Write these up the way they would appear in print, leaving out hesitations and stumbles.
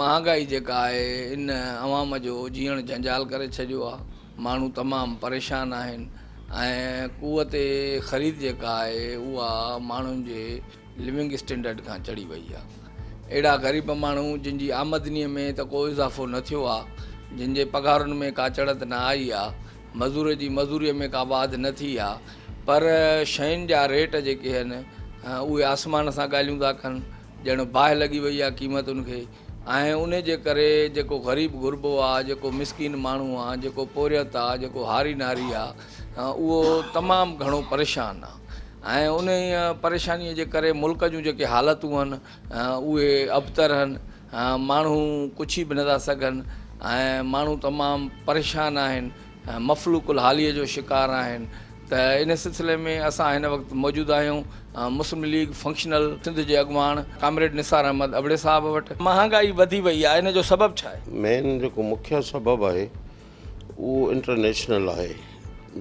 مهانگائي جيڪا آهي ان عوام جو جيئڻ جنجال ڪري ڇڏيو آهي. ماڻهو تمام پريشان آهن ۽ قوت خريد جيڪا آهي اها ماڻهن جي لونگ اسٽينڊرڊ کان چڙهي وئي آهي. اهڙا غريب ماڻهو جن جي آمدنيء ۾ ته ڪو اضافو نه ٿيو آهي، جن جي پگهارن ۾ ڪا چڙهت نه آئي آهي، مزور جي مزوريء ۾ ڪا واڌ نه ٿي آهي، پر شين جا ريٽ جيڪي آهن اهي آسمان سان ڳالهيون ٿا ڪن، ڄڻ باهه لڳي وئي آهي قيمتن کي ۽ ان جي ڪري جيڪو غريب غربو آهي، جيڪو مسڪين ماڻهو آهي، جيڪو پورهيت آهي، جيڪو هاري ناري آهي، اهو تمام گهڻو پريشان آهي. ۽ انهيء پريشانيء جي ڪري ملڪ جون جيڪي حالتون هن، اهي ابتر هن، ماڻهو ڪڇي به نٿا سگهن ۽ ماڻهو تمام پريشان آهن، مفلوڪ الحاليء جو شڪار آهن ته ان سلسلي ۾ اسان هن وقت موجود آهيون مسلم ليگ فنڪشنل سنڌ جي اڳواڻ ڪامريڊ نثار احمد ابڙي صاحب وٽ. مهانگائي وڌي وئي آهي ان جو سبب ڇا آهي؟ مين جيڪو مکيه سبب آهي اهو انٽرنيشنل آهي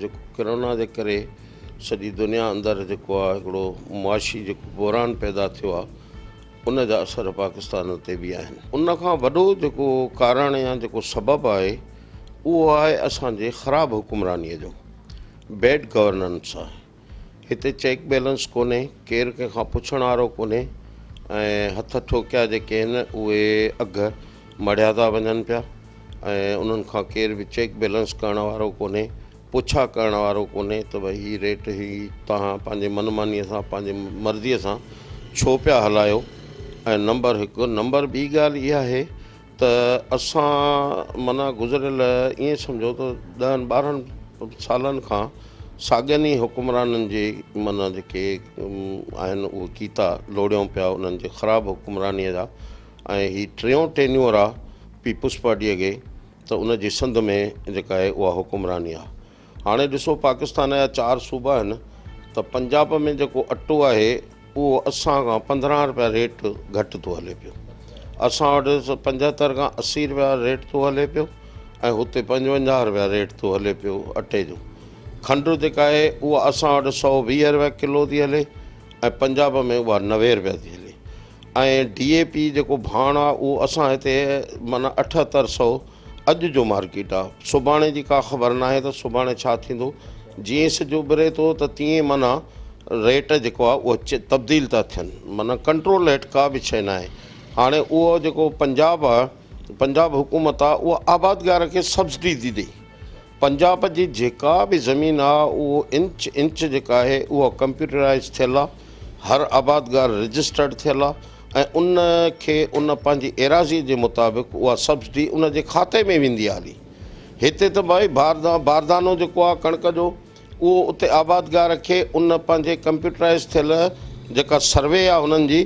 جيڪو ڪرونا جي ڪري سڄي دنيا اندر جيڪو آهي هڪڙو معاشي جيڪو بحران پيدا ٿيو آهي ان جا اثر پاڪستان تي به آهن ان کان وڏو جيڪو ڪارڻ يا جيڪو سبب آهي اهو آهي اسان جي خراب حڪمراني جو بيڊ گورننس آهي هتي چيڪ بيلنس ڪونهي، ڪير ڪنهن کان پڇڻ وارو ڪونهي ۽ هٿ ٺوڪيا جيڪي آهن اهي اگهه مڙهيا ٿا وڃن پيا ۽ انهن کان ڪير به چيڪ بيلنس ڪرڻ وارو ڪونهي، پڇا ڪرڻ وارو ڪونهي ته ڀئي هي ريٽ هي توهان پنهنجي من مانيء سان پنهنجي مرضيء سان ڇو پيا هلايو ۽ نمبر هڪ نمبر ٻي ڳالهه اها آهي ته اسان معنيٰ گذريل ائين سمجهو ته ڏهن ٻارهن سالن کان ساڳين ئي حڪمرانن جي معنيٰ جيڪي آهن اهي ڪيتا لوڙيون پيا انهن جي خراب حڪمرانيء جا ۽ هي ٽيون ٽينيور آ پيپلز پارٽيء کي ته ان جي سنڌ ۾ جيڪا آهي اها حڪمراني آ. هاڻي ڏسو پاڪستان جا چار صوبا آهن ته پنجاب ۾ جيڪو اٽو آهي اهو اسان کان 15 رپيا ريٽ گهٽ ٿو هلي پيو. اسان وٽ 75 کان 80 رپيا ريٽ ٿو هلي پيو ۽ هتي 55 رپيا ريٽ ٿو هلي پيو اٽي جو. کنڊ جيڪا آهي اها اسان وٽ 120 رپيا ڪلو ٿي هلي ۽ پنجاب ۾ اها 90 رپيا ٿي هلي ۽ ڊي اي پي جيڪو ڀاڻ آهي اهو اسان هتي معنيٰ 78 سئو اڄ جو مارڪيٽ آ سڀاڻي جي ڪا خبر ناهي ته سڀاڻي ڇا ٿيندو جيئن سج اڀري ٿو ته تيئن معنيٰ ريٽ جيڪو آ اهو تبديل ٿا ٿين معنيٰ ڪنٽرول هيٺ ڪا به شيء ناهي هاڻي اهو جيڪو پنجاب آ پنجاب حڪومت آ اها آبادگار کي سبسڊي ٿي ڏئي پنجاب جي جيڪا به زمين آ اهو انچ انچ جيڪا آهي اها ڪمپيوٽرائز ٿيل آ هر آبادگار رجسٽرڊ ٿيل آ ۽ ان کي ان پنهنجي ايراضي جي مطابق اها سبسڊي ان جي کاتي ۾ ويندي آ هلي هتي ته ڀائي باردانو جيڪو آ ڪڻڪ جو اهو اتي آبادگار کي ان پنهنجي ڪمپيوٽرائز ٿيل جيڪا سروي آ انهن جي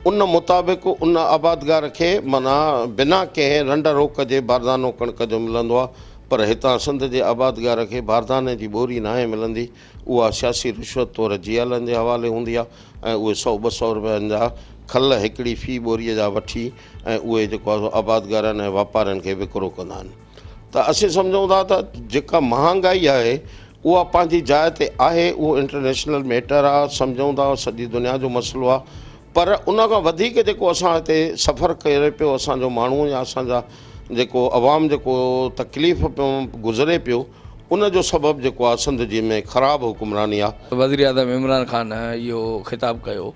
ان مطابق ان آبادگار کي معنيٰ بنا ڪنهن رنڊ روڪ جي باردانو ڪڻڪ جو ملندو آ پر هتان سنڌ جي آبادگار کي بارداني جي ٻوري ناهي ملندي، اها سياسي رشوت طور جيالن جي حوالي هوندي آهي ۽ اهي سئو ٻه سئو رپين جا کل هڪڙي في ٻوريء جا وٺي ۽ اهي جيڪو آهي سو آبادگارن ۽ واپارين کي وڪرو ڪندا آهن ته اسين سمجهون ٿا ته جيڪا مهانگائي آهي اها پنهنجي جاء تي آهي اهو انٽرنيشنل ميٽر آهي سمجهون ٿا سڄي دنيا جو مسئلو آهي پر ان کان وڌيڪ جيڪو اسان هتي سفر ڪري پيو اسان جو ماڻهو يا اسان جا جيڪو عوام جيڪو تڪليف پيو گذري پيو ان جو سبب جيڪو آهي سنڌ جي ۾ خراب حڪمراني آهي. وزيراعظم عمران خان اهو خطاب ڪيو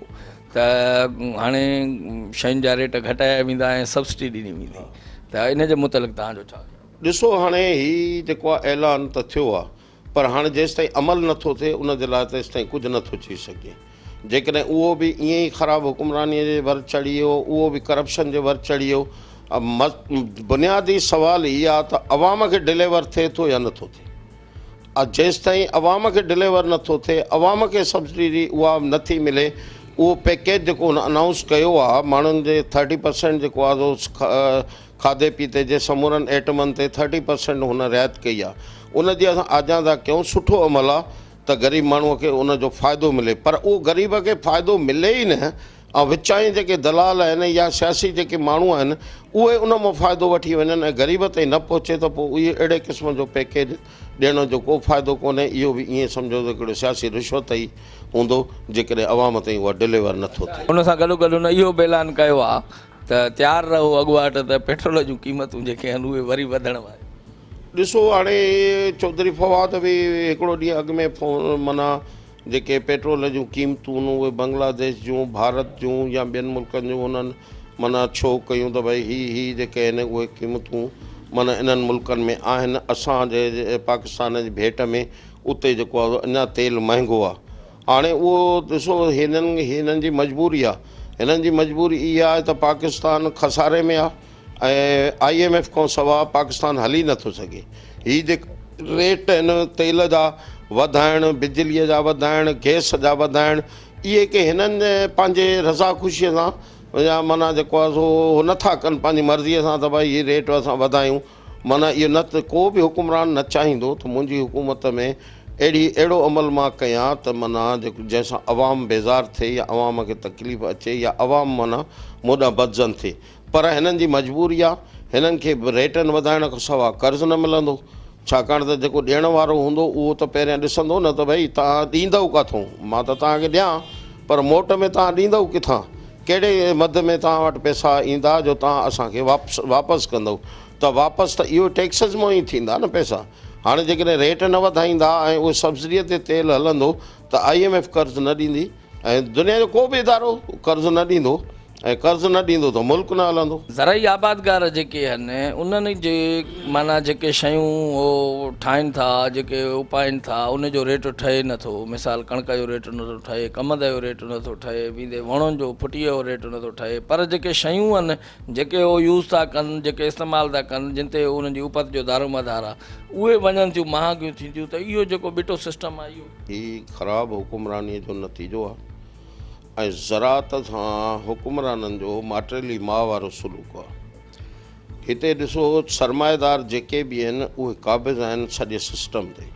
ته هاڻي شين جا ريٽ گهٽايا ويندا ۽ سبسڊي ڏني ويندي ته ان جي متعلق توهان جو ڇا خيال آهي؟ ڏسو هاڻي هي جيڪو آهي اعلان ته ٿيو آهي پر هاڻي جيستائين عمل نه ٿو ٿئي ان جي لاء تيستائين ڪجهه نه ٿو چئي سگهجي. جيڪڏهن اهو به ائين ئي خراب حڪمرانيء جي ور چڙهي ويو، اهو به ڪرپشن جي ور چڙهي ويو. بنيادي سوال هي آهي ته عوام کي ڊليور ٿئي ٿو يا نه ٿو ٿئي؟ جيستائين عوام کي ڊليور نه ٿو ٿئي، عوام کي سبسڊي اها نه ٿي ملي، اهو پيڪيج جيڪو هن انائونس ڪيو آهي ماڻهن جي ٿرٽي پرسينٽ جيڪو آهي سو کاڌي پيتي جي سمورن ائٽمن تي ٿرٽي پرسينٽ هن رعايت ڪئي آهي ان جي اسان آجيان ٿا ڪيون سٺو عمل آهي ته غريب ماڻهو کي ان جو فائدو ملي پر اهو غريب کي فائدو ملي ئي نه ۽ وچان ئي جيڪي دلال آهن يا سياسي جيڪي ماڻهو آهن اهي ان مان فائدو وٺي وڃن ۽ غريب تائين نه پهچي ته پوء اهي اهڙي قسم جو پيڪيج ڏيڻ جو ڪو فائدو ڪونهي اهو به ائين سمجهو ته هڪڙو سياسي رشوت ئي هوندو جيڪڏهن عوام تائين اها ڊليور نه ٿو ٿئي. ان سان گڏوگڏ هن اهو به اعلان ڪيو آهي. ته تيار رهو اڳواٽ ته پيٽرول جون قيمتون جيڪي آهن اهي وري وڌڻ واريون. ڏسو هاڻي چوڌري فواد به هڪڙو ڏينهن اڳ ۾ فون معنيٰ جيڪي پيٽرول جون قيمتون اهي بنگلاديش جون ڀارت جون يا ٻين ملڪن جون انهن معنيٰ ڇو ڪيون ته ڀئي هي هي جيڪي آهن اهي قيمتون معنيٰ انهن ملڪن ۾ آهن اسان جي پاڪستان جي ڀيٽ ۾ اتي جيڪو آهي اڃا تيل مهنگو آهي هاڻي اهو ڏسو هنن هنن جي مجبوري آهي هنن جي مجبوري اها آهي ته پاڪستان خساري ۾ آهي ۽ I M F کان سوا پاڪستان هلي نٿو سگهي. هي جيڪي ريٽ آهن تيل جا وڌائڻ، بجليء جا وڌائڻ، گئس جا وڌائڻ اهي ڪي هنن پنهنجي رضا خوشيء سان يا معنيٰ جيڪو آهي سو نٿا ڪن پنهنجي مرضيء سان ته ڀائي هي ريٽ اسان وڌايون معنيٰ اهو نه ته ڪو به حڪمران نه چاهيندو ته منهنجي حڪومت ۾ اهڙي اهڙو عمل مان ڪيان ته معنيٰ جيڪو جنهن سان عوام بيزار ٿئي يا عوام کي تڪليف اچي يا عوام معنيٰ مون ڏانهن بدظن ٿئي. پر هنن جي مجبوري آ، هنن کي ريٽن وڌائڻ کان سوا قرض نه ملندو، ڇاڪاڻ ته جيڪو ڏيڻ وارو هوندو اهو ته پهريان ڏسندو نه ته ڀئي توهان ڏيندؤ ڪاٿون، مان ته توهان کي ڏيان پر موٽ ۾ توهان ڏيندؤ ڪٿان، ڪهڙي مد ۾ توهان وٽ پئسا ايندا جو توهان اسان کي واپس ڪندؤ ته واپس ته اهو ٽيڪسز مان ئي ٿيندا نه پئسا، هاڻي جيڪڏهن ريٽ نه وڌائيندا ۽ اهو سبسڊيء تي تيل هلندو ته I M F قرض نه ڏيندي ۽ دنيا جو ڪو به ادارو قرض نه ڏيندو ۽ قرض نه ڏيندو ته ملڪ نه هلندو. زرعي آبادگار جيڪي آهن انهن جي معنيٰ جيڪي شيون هو ٺاهين ٿا جيڪي اپائين ٿا ان جو ريٽ ٺهي نه ٿو مثال ڪڻڪ جو ريٽ نه ٿو ٺهي ڪمند جو ريٽ نه ٿو ٺهي ويندي وڻن جو ڦٽيء جو ريٽ نه ٿو ٺهي پر جيڪي شيون آهن جيڪي هو يوز ٿا ڪن جيڪي استعمال ٿا ڪن جن تي انهن جي اپت جو دارومدار آهي اهي وڃن ٿيون مهانگيون ٿينديون ته اهو جيڪو ٻٽو سسٽم آهي اهو. هي خراب حڪمرانيء جو نتيجو آهي. ۽ زراعت سان حڪمرانن جو ماٽيلي ماء وارو سلوڪ آ. هتي ڏسو سرمائيدار جيڪي به آهن اهي قابض آهن سڄي سسٽم تي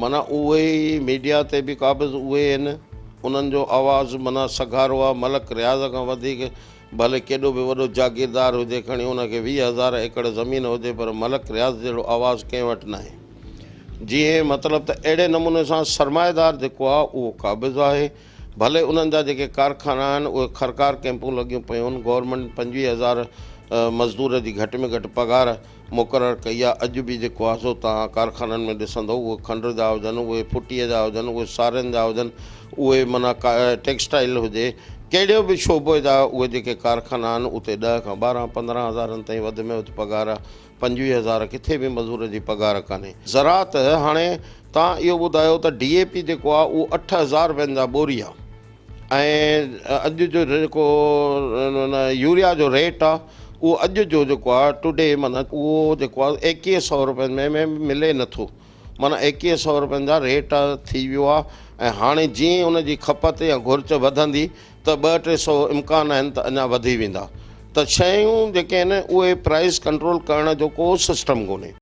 معنيٰ اهي ئي ميڊيا تي به قابض اهي آهن انهن جو آواز معنيٰ سگهارو آ ملڪ رياض کان وڌيڪ ڀلي ڪيڏو به وڏو جاگيردار هجي کڻي ان کي 20 هزار ايڪڙ زمين هجي پر ملڪ رياض جهڙو آواز ڪنهن وٽ ناهي. جيئن مطلب ته اهڙي نموني سان سرمائيدار جيڪو آهي اهو قابض آهي ڀلي انهن جا جيڪي ڪارخانا آهن اهي خرڪار ڪئمپون لڳيون پيون آهن گورنمينٽ 25 هزار مزدور جي گهٽ ۾ گهٽ پگهار مقرر ڪئي آهي اڄ به جيڪو آهي سو توهان ڪارخانن ۾ ڏسندو اهي کنڊ جا هجن اهي ڦٽيء جا هجن اهي سارين جا هجن اهي معنيٰ ٽيڪسٽائل هجي ڪهڙي به شعبي جا اهي جيڪي ڪارخانا آهن اتي 10 کان 12 15 هزارن تائين وڌ ۾ وڌ پگهار 25 هزار ڪٿي به مزور جي پگهار ڪانهي. زراعت هاڻي توهان اهو ٻڌايو ته ڊي اي پي جيڪو آهي اهو 8000 رپين جا ٻوري آهي ۽ اڄ جو جيڪو يوريا جو ريٽ آهي اهو اڄ جو جيڪو آهي ٽوڊي معنيٰ اهو جيڪو آهي ايڪيهه سئو رپين ۾ ۾ ملي نٿو معنيٰ ايڪيهه سئو رپين جا ريٽ ٿي ويو آهي ۽ هاڻي جيئن ان جي کپت يا گهرج وڌندي ته ٻه ٽي سئو امڪان آهن ته اڃا وڌي ويندا ته شيون جيڪي آهن اهي پرائس ڪنٽرول ڪرڻ جو ڪو سسٽم ڪونهي.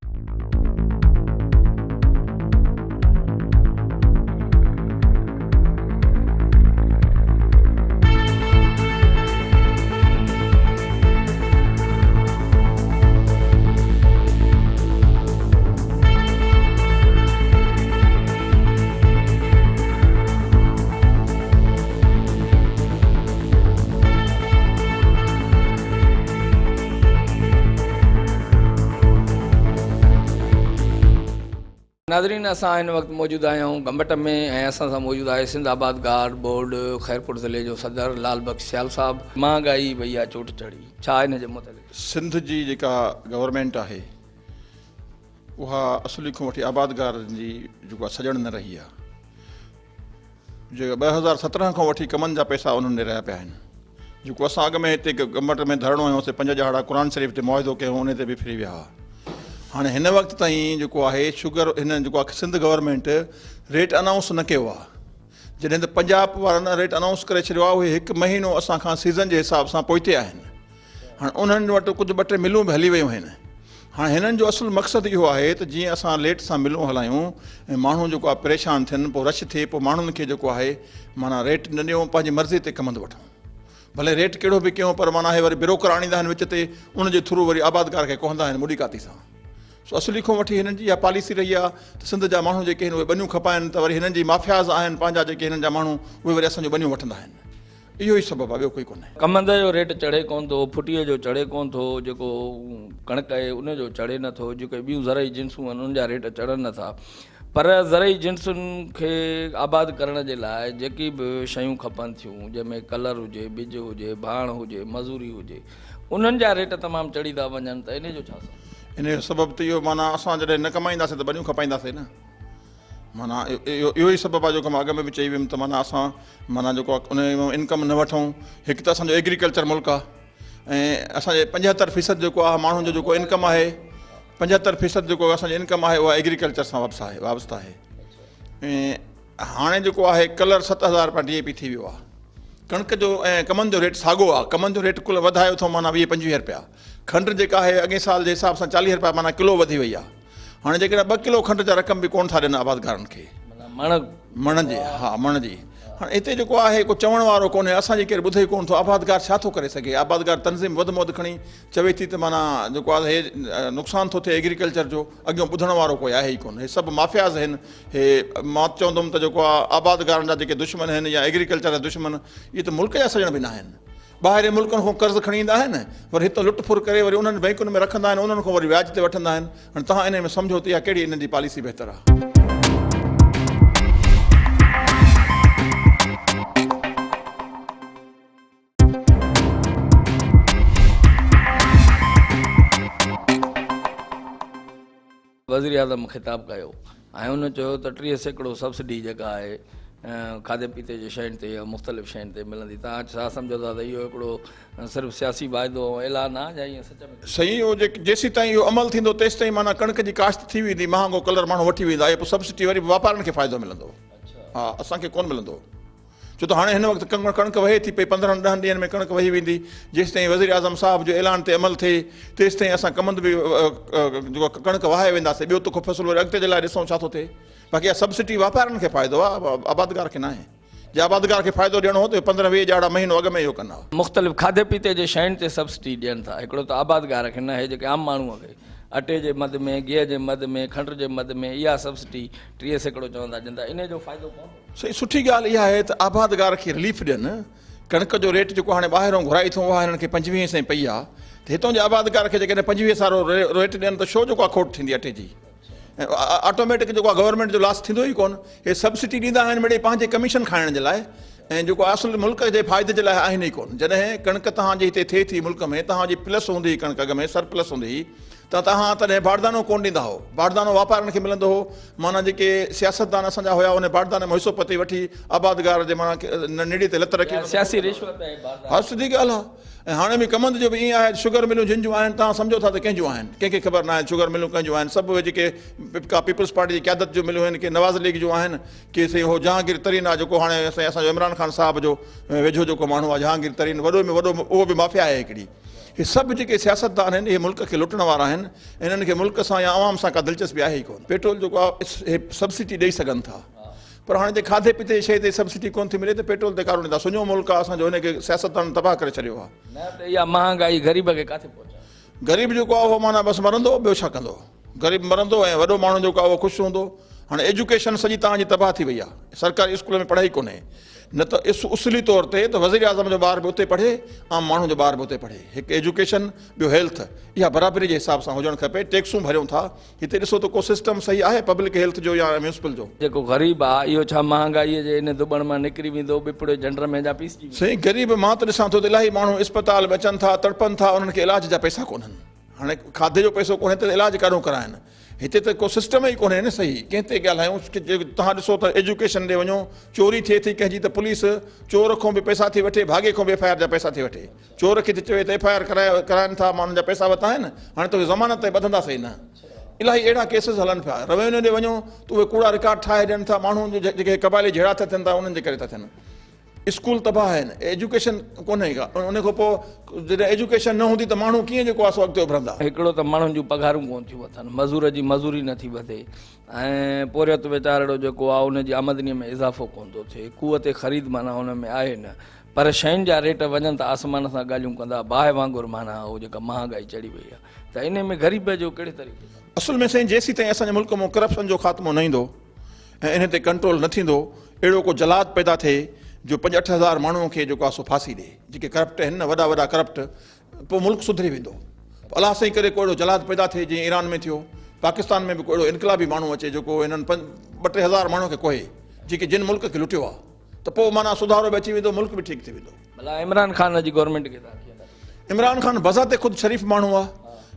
ناظرين اسان هن وقت موجود آهيون گمبٽ ۾ ۽ اسان سان موجود آهي سنڌ آبادگار بورڊ خيرپور ضلعي جو صدر لال بخش سيال صاحب. مهانگائي وئي آ چوٽ چڙهي ڇا ان جي متعلق. سنڌ جي جيڪا گورنمينٽ آهي اها اصلي کان وٺي آبادگارن جي جيڪو آهي سڄڻ نه رهي آهي جيڪا 2017 کان وٺي ڪمن جا پئسا انهن ڏي رهيا پيا آهن جيڪو اسان اڳ ۾ هتي گمبٽ ۾ ڌرڻو هنيوسي پنج ڏهاڙا قرآن شريف تي معاهدو ڪيو ان تي به ڦري ويا هئا هاڻي هن وقت تائين جيڪو آهي شگر هن جيڪو آهي سنڌ گورنمينٽ ريٽ انائونس نه ڪيو آهي جڏهن ته پنجاب وارن ريٽ انائونس ڪري ڇڏيو آهي اهي هڪ مهينو اسان کان سيزن جي حساب سان پوئتي آهن هاڻ انهن وٽ ڪجهه ٻه ٽي ملون به هلي ويون آهن. هاڻ هنن جو اصل مقصد اهو آهي ته جيئن اسان ليٽ سان ملون هلايون ۽ ماڻهو جيڪو آهي پريشان ٿين پوء رش ٿئي پوء ماڻهن کي جيڪو آهي معنيٰ ريٽ نه ڏيون پنهنجي مرضي تي ڪمند وٺون ڀلي ريٽ ڪهڙو به ڪيون پر معنيٰ هي وري بروڪر آڻيندا آهن وچ تي ان جي ٿرو وري آبادگار کي ڪهندا آهن مڏي ڪاتي سان. سو اصلي کان وٺي هنن جي اها پاليسي رهي آهي ته سنڌ جا ماڻهو جيڪي آهن اهي ٻنيون کپائن ته وري هنن جي مافياز آهن پنهنجا جيڪي هنن جا ماڻهو اهي وري اسان جون ٻنيون وٺندا آهن. اهو ئي سبب آهي ٻيو ڪوئي ڪونهي. ڪمند جو ريٽ چڙهي ڪونه ٿو، ڦٽيء جو چڙهي ڪونه ٿو، جيڪو ڪڻڪ آهي ان جو چڙهي نه ٿو، جيڪي ٻيون زرعي جنسون آهن انهن جا ريٽ چڙهن نه ٿا پر زرعي جنسن کي آباد ڪرڻ جي لاء جيڪي به شيون کپن ٿيون جنهن ۾ ڪلر هجي، ٻج هجي، ڀاڻ هجي، مزوري هجي انهن جا ريٽ تمام چڙهي ٿا وڃن ته انهي جو ڇا سبب؟ انهي جو سبب ته اهو معنيٰ اسان جڏهن نه ڪمائينداسين ته ٻنيون کپائينداسين نه. معنيٰ اهو ئي سبب آهي جيڪو مان اڳ ۾ به چئي ويم ته معنيٰ اسان معنيٰ جيڪو آهي ان مان انڪم نه وٺون هڪ ته اسانجو ايگريڪلچر ملڪ آهي ۽ اسانجي 75 فيصد جيڪو آهي ماڻهن جو جيڪو انڪم آهي 75 فيصد جيڪو اسانجي انڪم آهي اها ايگريڪلچر سان وابسته آهي وابسته آهي ۽ هاڻي جيڪو آهي ڪلر 7000 روپيا ڊي اي پي ٿي ويو آهي ڪڻڪ جو ۽ ڪمند جو ريٽ ساڳو آهي ڪمند جو ريٽ ڪل وڌايو اٿئون معنيٰ 20 25 روپيا کنڊ جيڪا آهي اڳئين سال جي حساب سان 40 روپيا معنيٰ ڪلو وڌي وئي آهي هاڻي جيڪڏهن 2 ڪلو کنڊ جا رقم به ڪونه ٿا ڏين آبادگارن کي. معنيٰ مڻ. مڻ جي ها مڻ جي. هاڻي هتي جيڪو آهي ڪو چوڻ وارو ڪونهي اسان جي ڪير ٻڌي ئي ڪونه ٿو آبادگار ڇا ٿو ڪري سگهي آبادگار تنظيم وڌ ۾ وڌ کڻي چوي ٿي ته معنيٰ جيڪو آهي هي نقصان ٿو ٿئي ايگريڪلچر جو اڳيون ٻڌڻ وارو ڪوئي آهي ئي ڪونه هي سڀ مافياز آهن هي مان چوندم ته جيڪو آهي آبادگارن جا جيڪي دشمن آهن يا ايگريڪلچر جا دشمن اهي ته ملڪ جا سڄڻ به ناهن. ٻاهرين ملڪن کان قرض کڻي ايندا آهن، وري هتان لٽ ڦر ڪري وري انهن بئنڪن ۾ رکندا آهن، انهن کان وري وياج تي وٺندا آهن. هاڻي توهان انهي ۾ سمجهو ته اها ڪهڙي انهن جي پاليسي بهتر آهي. وزيراعظم خطاب ڪيو ۽ هن چيو ته 30% سبسڊي جيڪا آهي کاڌي پيتي جي شين تي يا مختلف شين تي ملندي توهان ڇا سمجهو ٿا ته اهو هڪڙو صرف سياسي واعدو ۽ اعلان آهي يا ائين سچ ۾. سائين اهو جيسيتائين اهو عمل ٿيندو تيستائين معنيٰ ڪڻڪ جي ڪاشت ٿي ويندي مهانگو ڪلر ماڻهو وٺي ويندا اهي پوء سبسڊي وري به واپارين کي فائدو ملندو ها اسان کي ڪونه ملندو. ڇو ته هاڻي هن وقت ڪڻڪ وهي ٿي پئي، 15 ڏهن ڏينهن ۾ ڪڻڪ وهي ويندي، جيستائين وزيراعظم صاحب جو اعلان تي عمل ٿئي تيستائين اسان ڪمند به جيڪو ڪڻڪ وهائي وينداسين، ٻيو تکو فصل وري اڳتي جي لاء ڏسون ڇا ٿو ٿئي، باقي اها سبسڊي واپارين کي فائدو آهي آبادگار کي ناهي، جي آبادگار کي فائدو ڏيڻو هو ته 15 20 ڏهاڙا مهينو اڳ ۾ اهو ڪن ها. مختلف کاڌي پيتي جي شين تي سبسڊي ڏين ٿا، هڪڙو ته آبادگار کي نه، هي جيڪي عام ماڻهوء کي اٽي جي مد ۾، گيهه جي مد ۾، کنڊ جي مد ۾ اها سبسڊي 30% چون ٿا ڏين ٿا، انهي جو فائدو پوندو؟ سائين سٺي ڳالهه اها آهي ته آبادگار کي رليف ڏين، ڪڻڪ جو ريٽ جيڪو هاڻي ٻاهرون گهرائي اٿئون اها هنن کي 25 سئين پئي آهي ته هتون جي آبادگار کي جيڪڏهن 25 سارو ريٽ ڏين ته ڇو جيڪو آهي کوٽ ٿيندي اٽي جي ۽ آٽوميٽڪ جيڪو آهي گورنمينٽ جو لاس ٿيندو ئي ڪونه. هي سبسڊي ڏيندا آهن مڙئي پنهنجي ڪميشن کائڻ جي لاء ۽ جيڪو اصل ملڪ جي فائدي جي لاء آهن ئي ڪونه. جڏهن ڪڻڪ توهان جي هتي ٿئي ٿي ملڪ ۾ توهان جي پلس هوندي هئي ڪڻڪ اڳ ۾ سرپلس هوندي هئي ته توهان تڏهن باردانو ڪونه ڏيندا هئو، باردانو واپارين کي ملندو هو، معنيٰ جيڪي سياستدان اسان جا هيا ان بارداني مان حصو پتي وٺي آبادگار جي معنيٰ نڙي تي لت رکي اها سياسي رشوت آهي باردانو. ها سڌي ڳالهه آهي ۽ هاڻي به ڪمند جو به ائين آهي ته شگر ملون جن جون آهن توهان سمجهو ٿا ته ڪنهن جون آهن ڪنهن کي خبر ناهي شگر ملون ڪنهن جون آهن سڀ اهي جيڪي ڪا پيپلز پارٽي جي قيادت جون ملون آهن ڪي نواز ليگ جون آهن ڪي سائين اهو جهانگير ترين آهي جيڪو هاڻي سائين اسان جو عمران خان صاحب جو ويجهو جيڪو ماڻهو آهي جهانگير ترين وڏو ۾ وڏو اهو به مافيا آهي هڪڙي. هي سڀ جيڪي سياستدان آهن اهي ملڪ کي لٽڻ وارا آهن انهن کي ملڪ سان يا عوام سان ڪا دلچسپي آهي ئي ڪونه. پيٽرول جيڪو آهي اهي سبسڊي ڏئي سگهن ٿا پر هاڻي جي کاڌي پيتي جي شيء تي سبسڊي ڪونه ٿي ملي ته پيٽرول تي ڪارو ڏيندا. سڃو ملڪ آهي اسان جو ان کي سياستدانن تباهه ڪري ڇڏيو آهي. نه ته اها مهانگائي غريب کي ڪاٿي پهچائي. غريب جيڪو آهي اهو معنيٰ بس مرندو ٻيو ڇا ڪندو. غريب مرندو ۽ وڏو ماڻهو جيڪو آهي اهو خوش هوندو. هاڻي ايجوڪيشن سڄي توهان جي تباهه ٿي وئي آهي. سرڪاري اسڪول ۾ پڙهائي ڪونهي. نه ته اصولي طور تي ته وزيراعظم جو ٻار به اتي پڙهي، عام ماڻهو جو ٻار به اتي پڙهي. هڪ ايجوڪيشن ٻيو هيلٿ اها برابري جي حساب سان هجڻ کپي. ٽيڪسون ڀريون ٿا. هتي ڏسو ته ڪو سسٽم صحيح آهي پبلڪ هيلٿ جو يا ميونسپل جو. جيڪو غريب آهي اهو ڇا مهانگائيء جي ان ڌٻڻ مان نڪري ويندو، ٻپڙي جهنڊ ۾ جا پيسجي ويندو. سائين غريب مان ته ڏسان ٿو ته الاهي ماڻهو اسپتال ۾ اچن ٿا تڙپن ٿا انهن کي علاج جا پئسا ڪونهن. هاڻي کاڌي جو پئسو ڪونهي ته علاج ڪاڏهون ڪرائن. هتي ته ڪو سسٽم ئي ڪونهي نه صحيح ڪنهن تي ڳالهايون. توهان ڏسو ته ايجوڪيشن ڏي وڃو چوري ٿئي ٿي ڪنهن جي ته پوليس چور کان به پئسا ٿي وٺي ڀاڳي کان به ايف I R جا پئسا ٿي وٺي. چور کي ٿي چوي ته ايف I R ڪرائن ٿا مان انهن جا پئسا ورتا آهن هاڻي توکي ضمانت تائين ٻڌنداسين ئي نه. الاهي اهڙا ڪيسز هلن پيا. روينيو ڏي وڃو ته اهي ڪوڙا رڪارڊ ٺاهي ڏين ٿا ماڻهو جيڪي قبائلي جهيڙا ٿا ٿين ٿا انهن جي ڪري ٿا ٿين. اسڪول تباهه آهن، ايجوڪيشن ڪونهي ڪا، ان کان پوء جڏهن ايجوڪيشن نه هوندي ته ماڻهو ڪيئن جيڪو آهي سو اڳتي اڀرندا. هڪڙو ته ماڻهن جون پگهارون ڪونه ٿيون وڌن، مزور جي مزوري نه ٿي وڌي ۽ پورهيت ويچارڙو جيڪو آهي ان جي آمدنيء ۾ اضافو ڪونه ٿو ٿئي، قوت خريد معنيٰ ان ۾ آهي نه، پر شين جا ريٽ وڃن ته آسمان سان ڳالهيون ڪندا، باهه وانگر معنيٰ اهو جيڪا مهانگائي چڙهي وئي آهي ته انهي ۾ غريب جو ڪهڙي طريقي سان. اصل ۾ سائين جيسيتائين اسان جي ملڪ مان ڪرپشن جو خاتمو نه ايندو ۽ انهي تي ڪنٽرول نه ٿيندو، اهڙو ڪو جلاد پيدا ٿئي جو پنج اٺ هزار ماڻهو کي جيڪو آهي سو ڦاسي ڏي جيڪي ڪرپٽ آهن نه وڏا وڏا ڪرپٽ پوء ملڪ سڌري ويندو. پوء الله سائين ڪري ڪو اهڙو جلاد پيدا ٿئي جيئن ايران ۾ ٿيو، پاڪستان ۾ به ڪو اهڙو انقلابي ماڻهو اچي جيڪو انهن ٻه ٽي هزار ماڻهن کي ڪوهي جيڪي جن ملڪ کي لٽيو آهي ته پوء معنيٰ سڌارو به اچي ويندو ملڪ به ٺيڪ ٿي ويندو. ڀلا عمران خان جي گورنمينٽ کي توهان ڪيئن ٿا ڏسو؟ عمران خان بذات خود شريف ماڻهو آهي،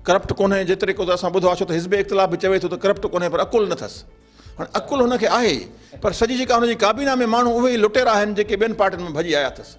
ڪرپٽ ڪونهي، جيتري قدر اسان ٻڌو آهي ڇو ته حزب اختلاف به چوي ٿو ته ڪرپٽ ڪونهي پر عقل نه اٿس. هاڻي عقل هن کي آهي پر سڄي جيڪا هن جي ڪابينا ۾ ماڻهو اهي ئي لٽيرا آهن جيڪي ٻين پارٽين مان ڀڄي آيا اٿس.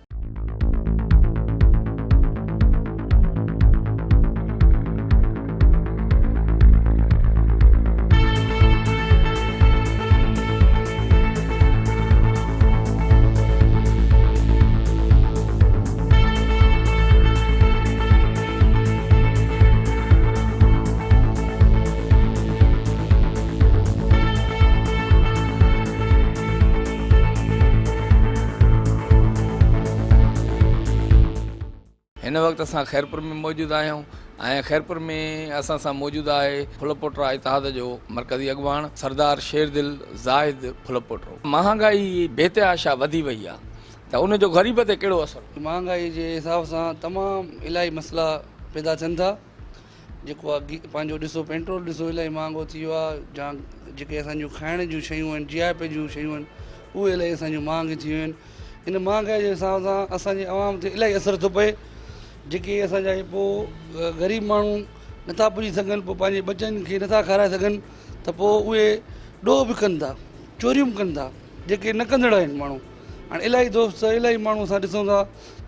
هن وقت اسان خيرپور ۾ موجود آهيون ۽ خيرپور ۾ اسان سان موجود آهي ڦلپوٽرا اتحاد جو مرڪزي اڳواڻ سردار شيردل زاهد ڦلپوٽرو. مهانگائي بي تحاشا وڌي وئي آهي ته ان جو غريب تي ڪهڙو اثر؟ مهانگائي جي حساب سان تمام الاهي مسئلا پيدا ٿين ٿا. جيڪو آ پنهنجو ڏسو پينٽرول ڏسو الاهي مهانگو ٿي ويو آ جا جيڪي اسان جون کائڻ جون شيون آهن جي آء پي جون شيون آهن اهي الاهي اسان جون مهانگيون ٿي ويون آهن ان مهانگائي جي حساب سان اسان جي عوام تي الاهي اثر ٿو پئي جيڪي اسان جا پوء غريب ماڻهو نٿا پڄي سگهن پوء پنهنجي ٻچن کي نٿا کارائي سگهن ته پوء اهي ڏوهه به ڪن ٿا چوريون به ڪن ٿا جيڪي نه ڪندڙ آهن ماڻهو هاڻي الاهي دوست الاهي ماڻهو اسان ڏسون ٿا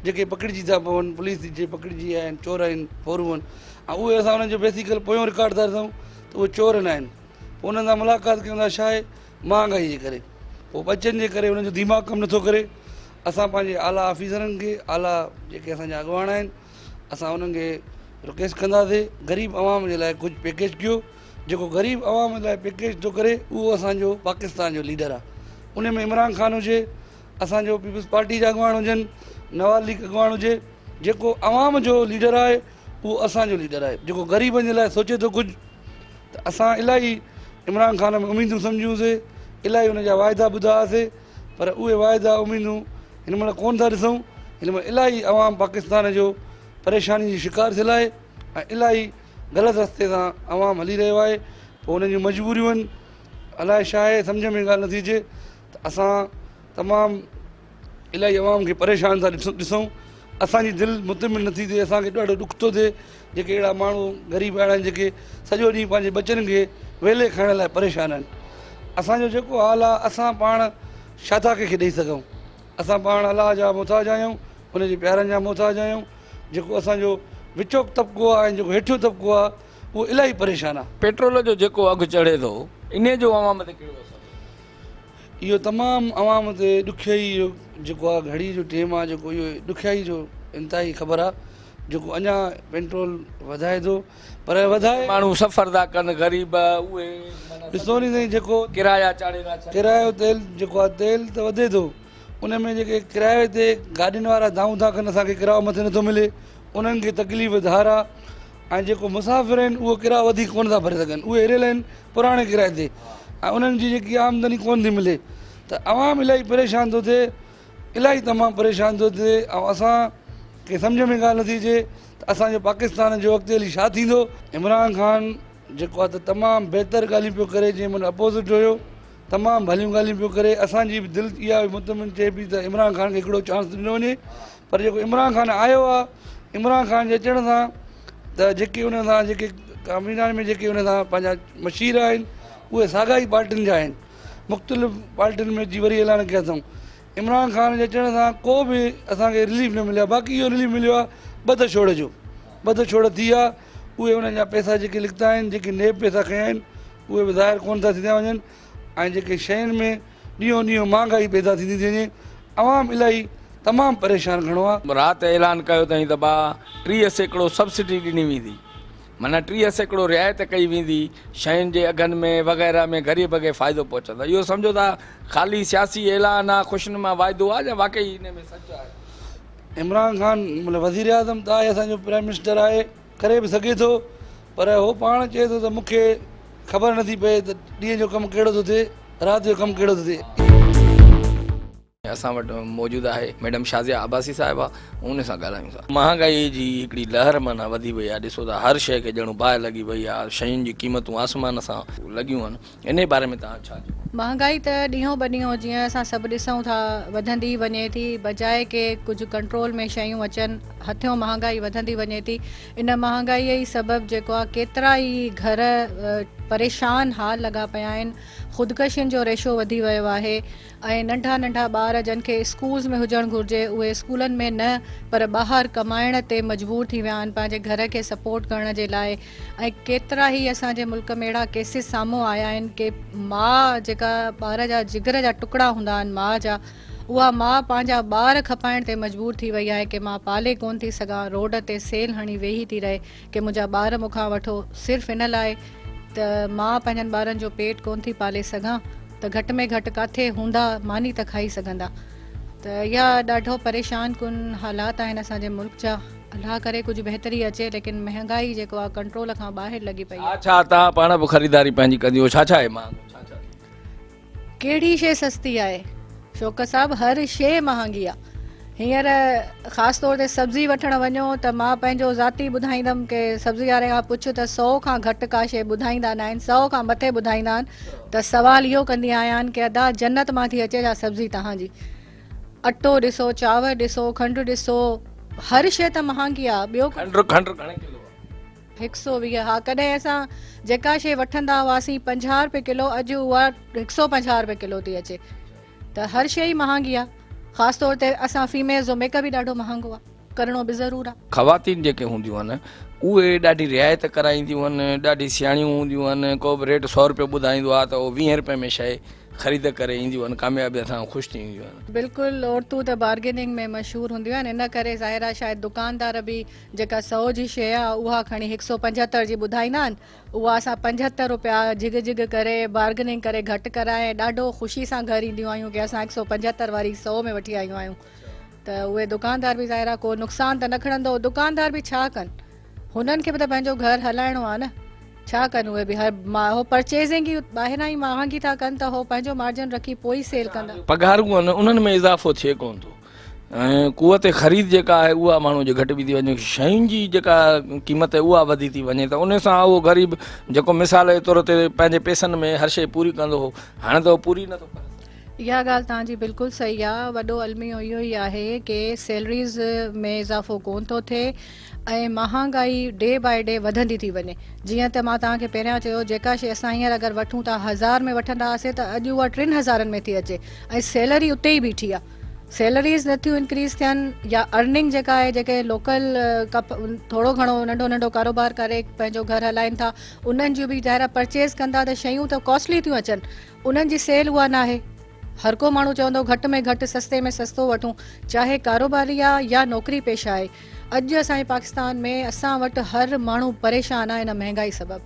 جيڪي پڪڙجي ٿا پون پوليس جي پڪڙجي آيا آهن چور آهن ڦورو آهن ۽ اهي اسان انهن جو بيسيڪل پويون رڪارڊ ٿا ڏسون ته اهي چور نه آهن پوء انهن سان ملاقات ڪيون ٿا ڇا آهي مهانگائي جي ڪري پوء ٻچن جي ڪري انهن جو دماغ ڪم نٿو ڪري اسان پنهنجي اعليٰ آفيسرن کي اعليٰ جيڪي اسان جا اڳواڻ آهن اسان انهن کي رڪويسٽ ڪنداسي غريب عوام جي لاء ڪجهه پيڪيج ڪيو جيڪو غريب عوام لاء پيڪيج ٿو ڪري اهو اسان جو پاڪستان جو ليڊر آهي ان ۾ عمران خان هجي اسان جو پيپلز پارٽي جا اڳواڻ هجن نواز ليگ اڳواڻ هجي جيڪو عوام جو ليڊر آهي اهو اسان جو ليڊر آهي جيڪو غريبن جي لاء سوچي ٿو ڪجهه ته اسان الاهي عمران خان ۾ اميدون سمجهيون سي الاهي ان جا واعدا ٻڌا هئاسي پر اهي واعدا اميدون هن مهل ڪون ٿا ڏسون هن مهل الاهي عوام پاڪستان جو پريشاني جو شڪار ٿيل آهي ۽ الاهي غلط رستي سان عوام هلي رهيو آهي پوء انهن جون مجبوريون آهن الائي ڇا آهي سمجهه ۾ ڳالهه نٿي اچي ته اسان تمام الاهي عوام کي پريشان ٿا ڏسون اسان جي دل مطمئن نٿي ٿئي اسان کي ڏاڍو ڏک ٿو ٿئي جيڪي اهڙا ماڻهو غريب اهڙا آهن جيڪي سڄو ڏينهن پنهنجي ٻچن کي ويلي کائڻ لاء پريشان آهن اسان جو جيڪو حال آهي اسان پاڻ ڇا ٿا ڪنهن کي ڏئي سگهون اسان پاڻ الله جا محتاج آهيون ان جي پيارن جا محتاج آهيون جيڪو اسان جو وچوڪ طبقو آهي ۽ جيڪو هيٺيون طبقو آهي اهو الاهي پريشان آهي. پيٽرول جو جيڪو اگهه چڙهي ٿو انهي جو عوام تي ڪهڙو اثر ٿو پئي؟ اهو تمام عوام تي ڏکيائي جو جيڪو آهي گهڙي جو ٽيم آهي جيڪو اهو ڏکيائي جو انتهائي خبر آهي جيڪو اڃا پيٽرول وڌائي ٿو پر وڌائي ماڻهو سفر ٿا ڪن غريب اهي معنيٰ ڏسو ني سائين جيڪو ڪرايا چاڙهي ٿا ڇڏن. ڪرايو تيل جيڪو آهي تيل ته وڌي ٿو ان ۾ جيڪي ڪرايي تي گاڏين وارا دانهون ٿا ڪن اسان کي ڪرايو مٿي نٿو ملي انهن کي تڪليف ڌار آ ۽ جيڪو مسافر آهن اهو ڪرايو وڌيڪ ڪونه ٿا ڀري سگهن اهي هريل آهن پراڻي ڪرايي تي ۽ انهن جي جيڪي آمدني ڪونه ٿي ملي ته عوام الاهي پريشان ٿو ٿئي الاهي تمام پريشان ٿو ٿئي ۽ اسان کي سمجهه ۾ ڳالهه نٿي اچي ته اسان جو پاڪستان جو اڳتي هلي ڇا ٿيندو. عمران خان جيڪو آ ته تمام بهتر ڳالهيون پيو ڪري جنهن مهل اپوزٽ هيو تمام ڀليون ڳالهيون پيو ڪري اسان جي به دل اها به مطمئن ٿئي پئي ته عمران خان کي هڪڙو چانس ڏنو وڃي پر جيڪو عمران خان آيو آ عمران خان جي اچڻ سان ته جيڪي ان سان جيڪي ڪابينا ۾ جيڪي ان سان پنهنجا مشير آهن اهي ساڳا ئي پارٽين جا آهن مختلف پارٽين ۾ اچي وري اعلان ڪيا اٿئون عمران خان جي اچڻ سان ڪو به اسان کي رليف نه مليو آهي باقي اهو رليف مليو آهي ٻڌ ڇوڙ جو ٻڌ ڇوڙ ٿي آهي اهي انهن جا پئسا جيڪي لکتا آهن جيڪي نيب پئسا کنيا آهن اهي به ظاهر ڪونه ٿا ٿيندا وڃن ۽ جيڪي شين ۾ ڏينهون ڏينهن مهانگائي پيدا ٿيندي ٿي وڃي عوام الاهي تمام پريشان گهڻو آهي. رات اعلان ڪيو اٿائين ته ڀاء 30% سبسڊي ڏني ويندي معنيٰ 30% رعايت ڪئي ويندي شين جي اگهن ۾ وغيره ۾ غريب کي فائدو پهچندو اهو سمجهو ٿا خالي سياسي اعلان آ خوشنما واعدو آ يا واقعي ان ۾ سچ آهي؟ عمران خان مطلب وزيراعظم ته آهي اسان جو پرائم منسٽر آهي ڪري به سگهي ٿو پر هو پاڻ چئي ٿو ته مون کي خبر نٿي پئي ته ڏينهن جو ڪم ڪهڙو ٿو ٿئي رات جو ڪم ڪهڙو ٿو ٿئي. اسان وٽ موجود آهي ميڊم شازيه عباسي صاحبه ان سان ڳالهايون ٿا. مهانگائي جي هڪڙي لهر معنيٰ وڌي وئي آهي ڏسو ته هر شيء کي ڄڻ باهه لڳي وئي آهي شين جي قيمتون آسمان سان لڳيون آهن انهي باري ۾ توهان ڇا چوندو؟ مهانگائي ته ڏينهون به ڏينهون جيئن اسان سڀ ڏسون ٿا وڌندي ئي وڃي ٿي بجاء ڪي ڪجهه ڪنٽرول ۾ شيون اچن هٿيون مهانگائي وڌندي وڃي ٿي ان مهانگائي ئي سبب جيڪو آهي ڪيترا ئي گهر پريشان حال لڳا پيا آهن خودڪشين جو ريشو وڌي ويو آهي ۽ ننڍا ننڍا ٻار جن کي اسڪولز ۾ هجڻ گهرجي اهي اسڪولن ۾ نه پر ٻاهر ڪمائڻ تي مجبور ٿي ويا آهن پنهنجي گهر کي سپورٽ ڪرڻ جي لاء ۽ ڪيترا ئي اسان جي ملڪ ۾ اهڙا ڪيسز سامهون آيا آهن ڪي ماء جيڪا ٻار جا جگر جا ٽڪڙا هوندا آهن ماء جا اها ماء پنهنجا ٻار کپائڻ تي مجبور ٿي وئي آهي ڪي مان پالي ڪون ٿي سگهان روڊ تي سيل هڻي ويهي ٿي رهي ڪي منهنجا ٻار مون کان وٺو صرف ان لاء ته مان پنهنجن ٻارن جو پيٽ ڪون ٿي پالي سگهان ته گهٽ ۾ گهٽ ڪاٿي هوندا ماني ته کائي سگهندا ته اها ڏاڍو پريشان ڪن حالات آهن اسان جي ملڪ جا الله ڪري ڪجهه بهتري اچي ليڪن مهنگائي جيڪو آهي ڪنٽرول کان ٻاهر لڳي پئي آهي. ڇا ڇا توهان پاڻ به خريداري پنهنجي ڪندي هو ڇا ڇا آهي مهانگو ڇا ڇا ٿيندو. ڪهڙي شيء سستي آهي شوڪت صاحب هر شيء مهانگي آ هينئر خاص طور تي سبزي وٺڻ وڃو ته مان پنهنجو ذاتي ٻڌائيندم ڪي سبزي واري کان پڇ ته سئو کان گهٽ ڪا شيء ٻڌائيندا نه آهن سئو کان مٿي ٻڌائيندا آهن ته سوال اهو ڪندي آهيان ڪي ادا جنت مان ٿي اچي ڇا سبزي توهان جي اٽو ڏسو چانور ڏسو کنڊ ڏسو هر شيء ته مهانگي آ ٻيو کنڊ کنڊ گهڻي ڪلو آ هڪ سو 20 ها ڪڏهن اسان جيڪا شيء وٺندا هئاسين 50 روپيه ڪلو اڄ اها 150 روپيه ڪلو ٿي اچي ته هر شيء ئي مهانگي آ خاص طور تي اسان فيميلز جو ميڪ اپ ئي ڏاڍو مهانگو آ ڪرڻو به ضرور آ. خواتين جيڪي هونديون آهن اهي ڏاڍي رعايت ڪرائينديون آهن ڏاڍي سياڻيون هونديون آهن ڪو به ريٽ سو روپيو ٻڌائيندو آهي ته اهو ويهين روپين ۾ شيء خريد ڪري اينديون آهن ڪاميابي سان خوش ٿي اينديون آهن. بلڪل عورتون ته بارگيننگ ۾ مشهور هونديون آهن ان ڪري ظاهر آ شايد دڪاندار به جيڪا سئو جي شيء آ اها کڻي هڪ سئو 75 جي ٻڌائيندا آهن اها اسان 75 روپيا جهڳ جهڳ ڪري بارگننگ ڪري گهٽ ڪرائي ۽ ڏاڍو خوشي سان گهر اينديون آهيون ڪي اسان هڪ سئو 75 واري سئو ۾ وٺي آيون آهيون ته اهي دڪاندار به ظاهر آ ڪو نقصان ته نه کڻندو دڪاندار به ڇا ڪن هنن کي به ته پنهنجو گهر هلائڻو آ نه ڇا ڪن اهي به هر هو پرچيزنگ ئي ٻاهران ئي مهانگي ٿا ڪن ته هو پنهنجو مارجن رکي پوء ئي سيل ڪندا. پگهارون آهن انهن ۾ اضافو ٿئي ڪونه ٿو ۽ قوت خريد جيڪا آهي اها ماڻهو جي گهٽ به ٿي وڃي شين جي جيڪا قيمت آهي اها وڌي ٿي وڃي ته ان سان اهو غريب جيڪو مثال جي طور تي پنهنجي پئسن ۾ هر شيء پوري ڪندو هو هاڻي ته اهو پوري نٿو ڪري سگهي. اها ڳالهه توهان جي بلڪل صحيح آ وڏو الميو اهو ئي آهي ڪي سيلريز ۾ اضافو ڪون ٿو ٿئي ۽ مهانگائي ڊي باء ڊي وڌندي ٿي وڃي جيئن ته مان توهان کي پهريان چيو جيڪا شيء اسان هينئر اگر وٺون ٿا هزار ۾ وٺندا هئاسين ته اڄ اها ٽن هزارن ۾ ٿي اچي ۽ سيلري اتي ئي بيٺي آ سيلريز نٿيون انڪريز ٿين يا ارننگ جيڪا آهي جيڪي لوڪل ڪپ ٿورو گهڻو ننڍو ننڍو ڪاروبار ڪري پنهنجو گهر هلائين ٿا انهن جون به ظاهر آهي پرچيز ڪندا ته شيون ته ڪاسٽلي ٿيون اچن انهن جي سيل اها ناهي هر ڪو ماڻهو چوندو گهٽ ۾ گهٽ سستي ۾ سستو وٺون چاهي ڪاروباري آ يا نوڪري پيشه آهي اڄ اسان جي پاڪستان ۾ اسان وٽ هر ماڻهو پريشان آهي ان مهنگائي سبب.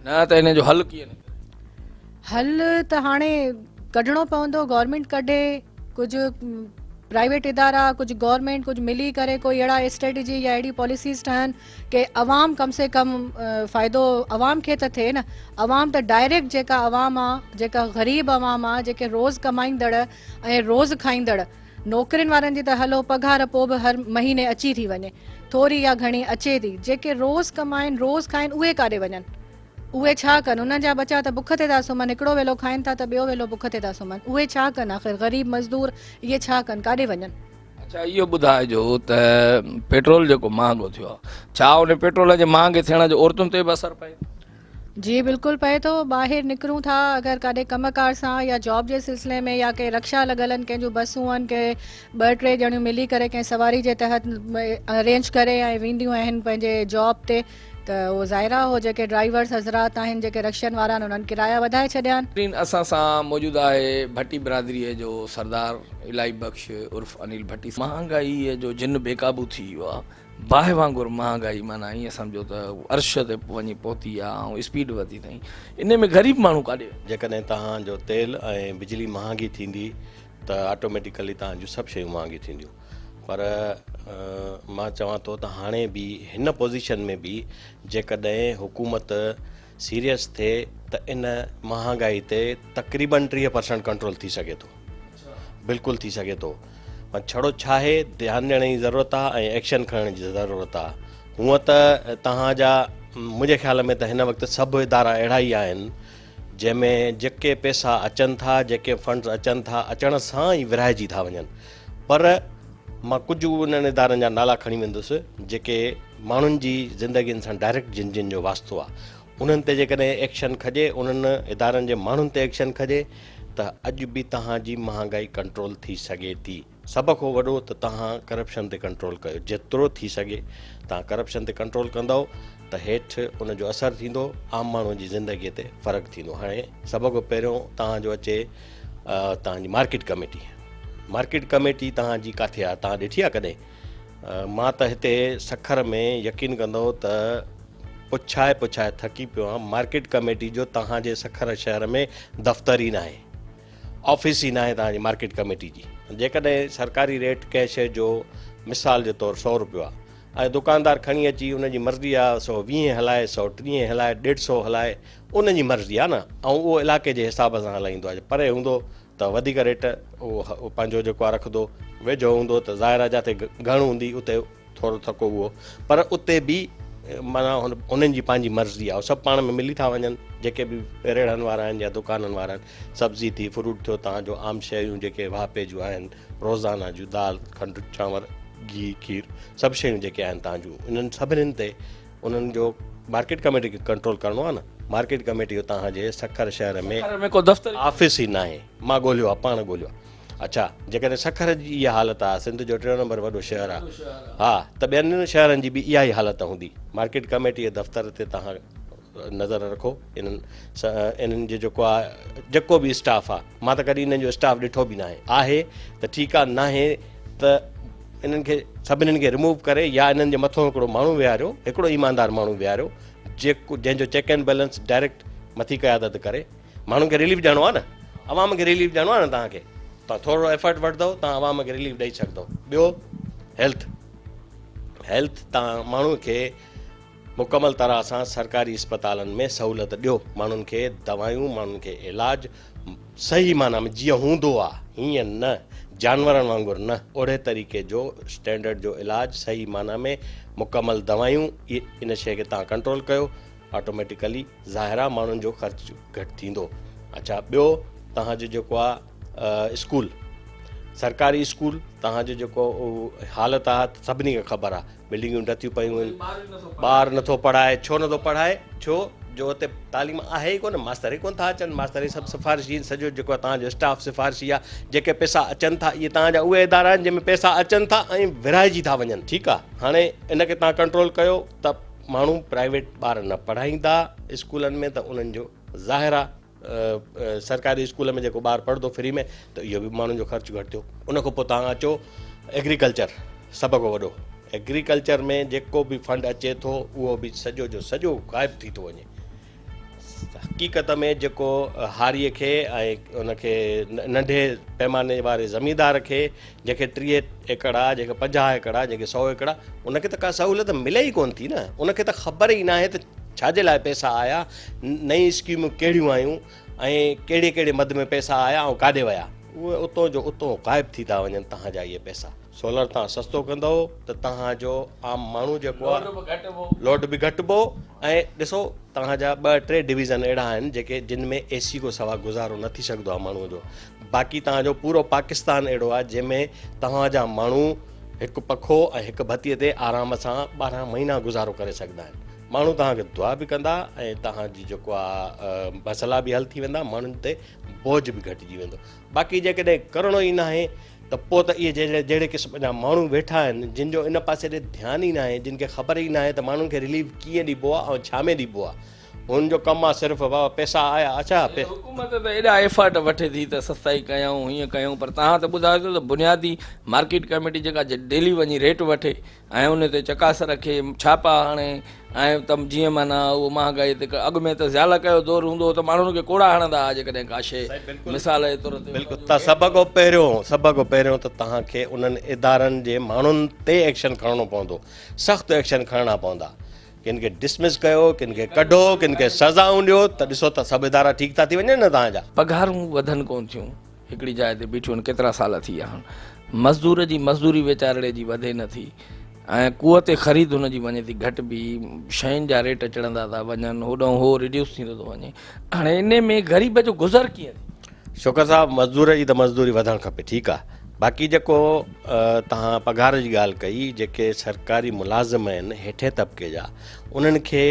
نه ته ان جو حل ڪيئن نڪري؟ حل ته هاڻي ڪڍڻو پوندو گورنمينٽ ڪڍي ڪجهه پرائيويٽ ادارا ڪجهه گورنمينٽ ڪجهه ملي ڪري ڪوئي اهڙا اسٽريٽجي يا اهڙي پاليسيز ٺاهن ڪي عوام ڪم سي ڪم فائدو عوام کي ته ٿئي نه عوام ته ڊائريڪٽ جيڪا عوام آ جيڪا غريب عوام آ جيڪي روز ڪمائيندڙ ۽ روز کائيندڙ نوڪرين وارن جي ته هلو پگهار پو به هر مهيني اچي ٿي وڃي ٿوري يا گهڻي اچي ٿي جيڪي روز ڪمائن روز کائن اهي ڪاڏي وڃن اهي ڇا ڪن انهن جا ٻچا ته بک تي ٿا سمهن هڪڙو ويلو کائن ٿا ته ٻيو ويلو بک تي ٿا سمهن اهي ڇا ڪن آخر غريب مزدور اهي ڇا ڪن ڪاڏي وڃن. اڇا اهو ٻڌائجو ته پيٽرول جيڪو مهانگو ٿيو آهي ڇا ان پيٽرول جي مهانگي ٿيڻ جو عورتن تي به اثر پئي ٿو؟ جي بلڪل پئي ٿو ٻاهر نڪرون ٿا اگر ڪاڏي ڪم ڪار سان يا جاب جي سلسلي ۾ يا ڪي رڪشا لڳل آهن ڪنهن جون بسون آهن ڪي ٻه ٽي ڄڻيون ملي ڪري ڪنهن سواري جي تحت ارينج ڪري ۽ وينديون آهن پنهنجي جاب تي ته اهو ظاهر آهي اهو جيڪي ڊرائيورس حضرات آهن جيڪي رڪشن وارا آهن انهن ڪرايا وڌائي ڇڏيا آهن. ناظرين اسان سان موجود آهي ڀٽي برادريء جو سردار الاهي بخش عرف انيل ڀٽي. مهانگائيء جو جن بي قابو ٿي ويو آهي باهه وانگر مهانگائي معنيٰ ائين سمجهو ته عرش تي وڃي پهتي آهي ۽ اسپيڊ وڌي اٿئي انهي ۾ غريب ماڻهو ڪاڏي ويندو. جيڪڏهن توهان جو تيل ۽ بجلي مهانگي ٿيندي ته آٽوميٽيڪلي توهان جون سڀ شيون مهانگيون ٿينديون پر مان چوان ٿو ته هاڻي به هن پوزيشن ۾ به جيڪڏهن حڪومت سيريس ٿئي ته ان مهانگائي تي تقريبن 30 پرسنٽ ڪنٽرول ٿي سگهي ٿو بلڪل ٿي سگهي ٿو پر ڇڙو ڇاهي ڌيان ڏيڻ جي ضرورت آهي ۽ ايڪشن کڻڻ جي ضرورت آهي هونء ته توهان جا منهنجي خيال ۾ ته هن وقت سڀ ادارا اهڙا ئي آهن جنهن ۾ جيڪي پئسا اچن ٿا جيڪي فنڊز اچن ٿا اچڻ سان ئي ورهائجي ٿا وڃن پر مان ڪجهه انهن ادارن جا نالا کڻي ويندس جيڪي ماڻهن جي زندگين سان ڊائريڪٽ جن جن جو واسطو آهي انهن تي جيڪڏهن ايڪشن کڄي انهن ادارن جي ماڻهن تي ايڪشن کڄي ته اڄ به توهان جي مهانگائي ڪنٽرول ٿي سگهي ٿي. سڀ کان وڏو ته توهان ڪرپشن تي ڪنٽرول ڪيو جيترو ٿي سگهي توهان ڪرپشن تي ڪنٽرول ڪندؤ ته هيٺ ان جو اثر ٿيندو عام ماڻهو جي زندگي تي فرق ٿيندو هاڻي سڀ کان پهريون توهان جو اچي توهان جي مارڪيٽ ڪميٽي مارڪيٽ ڪميٽي توهان جي ڪاٿي آهي توهان ڏٺي آهي ڪڏهن مان ته هتي سکر ۾ يقين ڪندؤ ته پڇائي پڇائي ٿڪي پيو آهيان مارڪيٽ ڪميٽي جو توهان جي سکر شهر ۾ دفتر ئي ناهي آفيس ئي ناهي توهان جي مارڪيٽ ڪميٽي جي جيڪڏهن سرڪاري ريٽ ڪنهن شيء جو مثال جي طور سو روپيو آهي ۽ دڪاندار کڻي اچي ان جي مرضي آهي 120 هلائي 130 هلائي 150 هلائي ان جي مرضي آهي نه ۽ اهو علائقي جي حساب سان هلائيندو آهي پري هوندو ته وڌيڪ ريٽ اهو پنهنجو جيڪو آهي رکندو ويجهو هوندو ته ظاهر آهي جاتي گهڻ هوندي اتي ٿورو ٿڪو اهو پر اتي به معنيٰ انهن جي پنهنجي مرضي آهي سڀ پاڻ ۾ ملي ٿا وڃن جيڪي به ريڙهن وارا آهن يا دڪانن وارا آهن سبزي ٿي فروٽ ٿيو تان جو عام شيون جيڪي واهپي جون آهن روزانه جون دال کنڊ چانور گيهه کير سڀ شيون جيڪي آهن تان جون انهن سڀني تي انهن جو مارڪيٽ ڪميٽي کي ڪنٽرول ڪرڻو آهي نه مارڪيٽ ڪميٽي جو تان جي سکر شهر ۾ ڪو دفتر آفيس ئي ناهي مان ڳوليو آهي پاڻ ڳوليو آهي اڇا جيڪڏهن سکر جي اها حالت آهي سنڌ جو ٽيون نمبر وڏو شهر آهي ها ته ٻين شهرن جي به اها ئي حالت هوندي مارڪيٽ ڪميٽي جي دفتر تي توهان نظر رکو انهن انهن جي جيڪو آهي جيڪو به اسٽاف آهي مان ته ڪڏهن انهن جو اسٽاف ڏٺو به ناهي آهي ته ٺيڪ آهي ناهي ته انهن کي سڀني کي ريموو ڪري يا انهن جي مٿو هڪڙو ماڻهو ويهاريو هڪڙو ايماندار ماڻهو ويهاريو جيڪو جنهن جو چيڪ اينڊ بيلنس ڊائريڪٽ مٿي قيادت ڪري ماڻهن کي رليف ڏيڻو آهي نه عوام کي رليف ڏيڻو آهي نه توهان کي توهان ٿورو ايفرٽ وٺندو توهان عوام کي رليف ڏئي سگهندو ٻيو هيلٿ هيلٿ توهان ماڻهو کي مڪمل طرح سان سرڪاري اسپتالن ۾ سهولت ڏيو ماڻهن کي دوائيون ماڻهن کي علاج صحيح معنيٰ ۾ جيئن هوندو آهي هيئن نه جانورن وانگر نه اهڙي طريقي جو اسٽينڊرڊ جو علاج صحيح معنيٰ ۾ مڪمل دوائيون ان شيء کي توهان ڪنٽرول ڪيو آٽوميٽيڪلي ظاهر آ ماڻهن جو خرچ گهٽ ٿيندو. اڇا ٻيو توهان جو جيڪو آ اسڪول سرڪاري اسڪول توهان جو جيڪو حالت آ سڀني کي خبر آ بلڊنگون ڊٿيون پيون آهن ٻار نٿو پڙهائي ڇو نٿو پڙهائي ڇو جو اتي تعليم آهي ئي ڪونه ماستر ئي ڪونه ٿا اچن ماستر ئي سڀ سفارشي آهن سڄو جيڪو توهان جو اسٽاف سفارشي آ جيڪي پئسا اچن ٿا اهي توهان جا اهي ادارا آهن جنهن ۾ پئسا اچن ٿا ۽ ورهائجي ٿا وڃن ٺيڪ آ هاڻي ان کي توهان ڪنٽرول ڪيو ته ماڻهو پرائيويٽ ٻار نه پڙهائيندا اسڪولن ۾ ته انهن جو ظاهر آ سرڪاري اسڪول ۾ جيڪو ٻار پڙهندو فري ۾ ته اهو به ماڻهن جو خرچ گهٽ ٿيو ان کان پوء توهان اچو ايگريڪلچر سڀ کان وڏو ايگريڪلچر ۾ جيڪو به فنڊ اچي ٿو اهو به سڄو جو سڄو غائب ٿي ٿو وڃي حقيقت ۾ جيڪو هاريء کي ۽ ان کي ننڍي پيماني واري زميندار کي جنهن کي 30 ايڪڙ آ، جنهن کي 50 ايڪڙ آ، جنهن کي 100 ايڪڙ آ، ان کي ته ڪا سهولت ملي ئي ڪونه ٿي نه. ان کي ته خبر ئي ناهي ته ڇا جي لاء پئسا آيا، نئين اسڪيمون ڪهڙيون آيون ۽ ڪهڙي ڪهڙي مد ۾ پئسا آيا ۽ ڪاڏي ويا. اهي اتو جو اتو غائب ٿي ٿا وڃن توهان جا اهي پئسا. سولر توهان سستو ڪندؤ ته توهان جو عام ماڻهو جيڪو آ لوڊ به گهٽبو ۽ ڏسو توهان جا ٻه ٽي ڊويزن اهڙا آهن جيڪي جن ۾ اي سي کان سوا گذارو نه ٿي سگهندو آهي ماڻهو جو باقي توهان جو پورو پاڪستان اهڙو آهي جنهن ۾ توهان جا ماڻهو هڪ پکو ۽ هڪ بتي تي آرام سان 12 مهينا گذارو ڪري سگهندا آهن ماڻهو توهان کي دعا به ڪندا ۽ توهان جي جيڪو آهي مسئلا به حل ٿي ويندا ماڻهن تي بوجه به گهٽجي ويندو باقي جيڪڏهن ڪرڻو ئي ناهي ته پوء ته اهي جهڙي جهڙي قسم جا ماڻهو ويٺا آهن جن جو ان پاسي ڏي ڌيان ئي ناهي جن کي خبر ئي ناهي ته ماڻهن کي رليف ڪيئن ڏبو آهي ۽ ڇا ۾ ڏبو آهي هن جو ڪم آهي صرف بابا پئسا آيا اڇا حڪومت ته ايڏا ايفرٽ وٺي ٿي ته سستائي ڪيائون هيئن ڪيائون پر توهان ته ٻڌايو ٿو ته بنيادي مارڪيٽ ڪميٽي جيڪا ڊيلي وڃي ريٽ وٺي ۽ ان تي چڪاس رکي ڇاپا هڻي ۽ ته جيئن معنيٰ اهو مهانگائي تي اڳ ۾ ته ضياء الحق جو دور هوندو هو ته ماڻهن کي ڪوڙا هڻندا هئا جيڪڏهن ڪا شيء مثال جي طور تي بلڪل ته سڀ کان پهريون سڀ کان پهريون ته توهان کي انهن ادارن جي ماڻهن تي ايڪشن کڻڻو پوندو سخت ايڪشن کڻڻا پوندا ڪن کي ڊسمس ڪيو ڪن کي ڪڍو ڪن کي سزائون ڏيو ته ڏسو ته سڀ ادارا ٺيڪ ٿا ٿي وڃن نه توهان جا. پگهارون وڌن ڪون ٿيون هڪڙي جاء تي بيٺيون آهن ڪيترا سال ٿي ويا آهن مزدور جي مزدوري ويچارڙي جي وڌي نه ٿي ۽ قوت خريد هن جي وڃي ٿي گهٽبي شين جا ريٽ چڙهندا ٿا وڃن هوڏانهن هو ريڊيوس ٿيندو ٿو وڃي هاڻي انهي ۾ غريب جو گذر ڪيئن ٿيندو؟ شوڪت صاحب مزدور جي ته مزدوري وڌڻ کپي ٺيڪ آ باقي جيڪو توهان پگهار جي ڳالهه ڪئي جيڪي سرڪاري ملازم آهن هيٺين طبقي جا انهن کي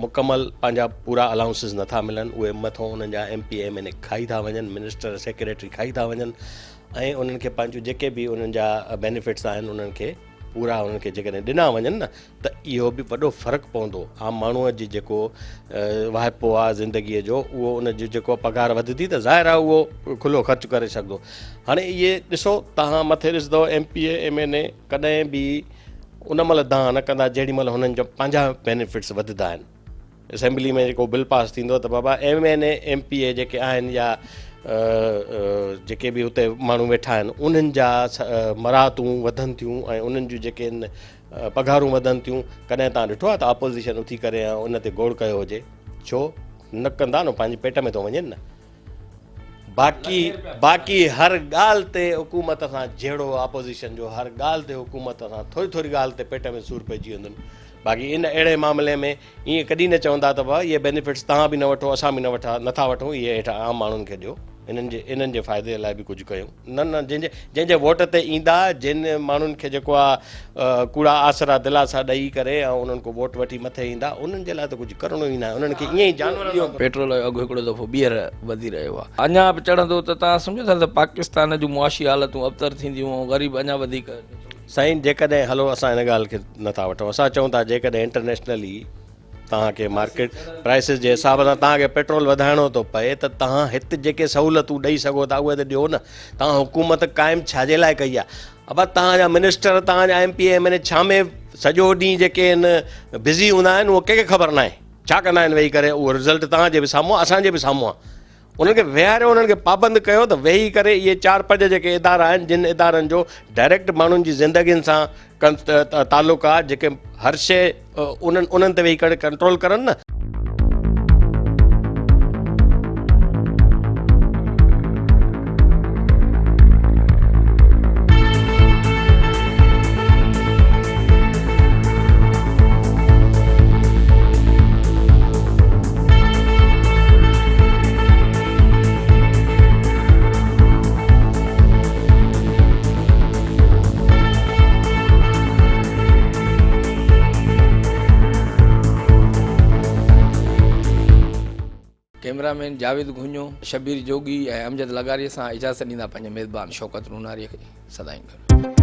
مڪمل پنهنجا پورا الائونسز نٿا ملن اهي مٿو انهن جا M P M N A کائي ٿا وڃن منسٽر سيڪريٽري کائي ٿا وڃن ۽ انهن کي پنهنجون جيڪي به انهن جا بينيفٽس آهن انهن کي پورا انهن کي جيڪڏهن ڏنا وڃن نه ته اهو به وڏو فرق پوندو عام ماڻهوء جي جيڪو واهپو آهي زندگيء جو اهو ان جو جيڪو پگهار وڌندي ته ظاهر آهي اهو کلو خرچ ڪري سگهندو هاڻي اهي ڏسو تهان مٿي ڏسندو M P A M N A ڪڏهن به ان مهل دانهن نه ڪندا جهڙي مهل هنن جا پنهنجا بينيفٽس وڌندا آهن اسيمبلي ۾ جيڪو بل پاس ٿيندو ته بابا M N A M P A جيڪي آهن يا جيڪي به اتي ماڻهو ويٺا آهن انهن جا مراعتون وڌن ٿيون ۽ انهن جون جيڪي آهن پگهارون وڌن ٿيون ڪڏهن تان ڏٺو آهي ته اپوزيشن اٿي ڪري ان تي گوڙ ڪيو هجي ڇو نه ڪندا نه پنهنجي پيٽ ۾ ٿو وڃن نه باقي باقي هر ڳالهه تي حڪومت سان جهيڙو اپوزيشن جو هر ڳالهه تي حڪومت سان ٿوري ٿوري ڳالهه تي پيٽ ۾ سور پئجي ويندن باقي ان اهڙي معاملي ۾ ائين ڪڏهن نه چوندا ته بابا اهي بينيفٽس توهان به نه وٺو اسان به نه وٺا نٿا وٺون اهي هيٺ عام ماڻهن کي ڏيو انهن جي انهن جي فائدي لاء به ڪجهه ڪيون نه نه جنهن جي جنهن جي ووٽ تي ايندا جن ماڻهن کي جيڪو آ ڪوڙا آسرا دلاسا ڏئي ڪري ۽ انهن کان ووٽ وٺي مٿي ايندا انهن جي لاء ته ڪجهه ڪرڻو ئي ناهي انهن کي ائين ئي جانورن وانگر پيٽرول جو اگهه هڪڙو دفعو ٻيهر وڌي رهيو آهي اڃا به چڙهندو ته توهان سمجهو ٿا ته پاڪستان جون معاشي حالتون ابتر ٿينديون ۽ غريب اڃا وڌيڪ سائين جيڪڏهن هلو اسان ان ڳالهه کي نٿا وٺون اسان چئون ٿا جيڪڏهن انٽرنيشنلي توهان کي مارڪيٽ پرائسز جي حساب سان توهان کي پيٽرول وڌائڻو ٿو پئي ته توهان هت جيڪي سهولتون ڏئي سگهو ٿا اهي ته ڏيو نه توهان حڪومت قائم ڇا جي لاء ڪئي آهي ابا توهان جا منسٽر توهان جا M P M N A ڇا ۾ سڄو ڏينهن جيڪي آهن بزي هوندا آهن اهو ڪنهن کي خبر ناهي ڇا ڪندا آهن ويهي ڪري اهو رزلٽ توهان جي به سامهون آهي اسان جي به سامهون آهي انهن کي ويهاريو انهن کي پابند ڪيو ته ويهي ڪري اهي چار پنج جيڪي ادارا آهن جن ادارن جو ڊائريڪٽ ماڻهن جي زندگين سان تعلق آهي جيڪي هر شيء انهن انهن تي ويهي ڪري ڪنٽرول ڪرن نه. ڪئميرا مين جاويد گهڃو، شبير جوڳي ۽ امجد لغاري سان اجازت ڏيندا پنهنجي ميزبان شوڪت نوناري کي سدائين گڏ.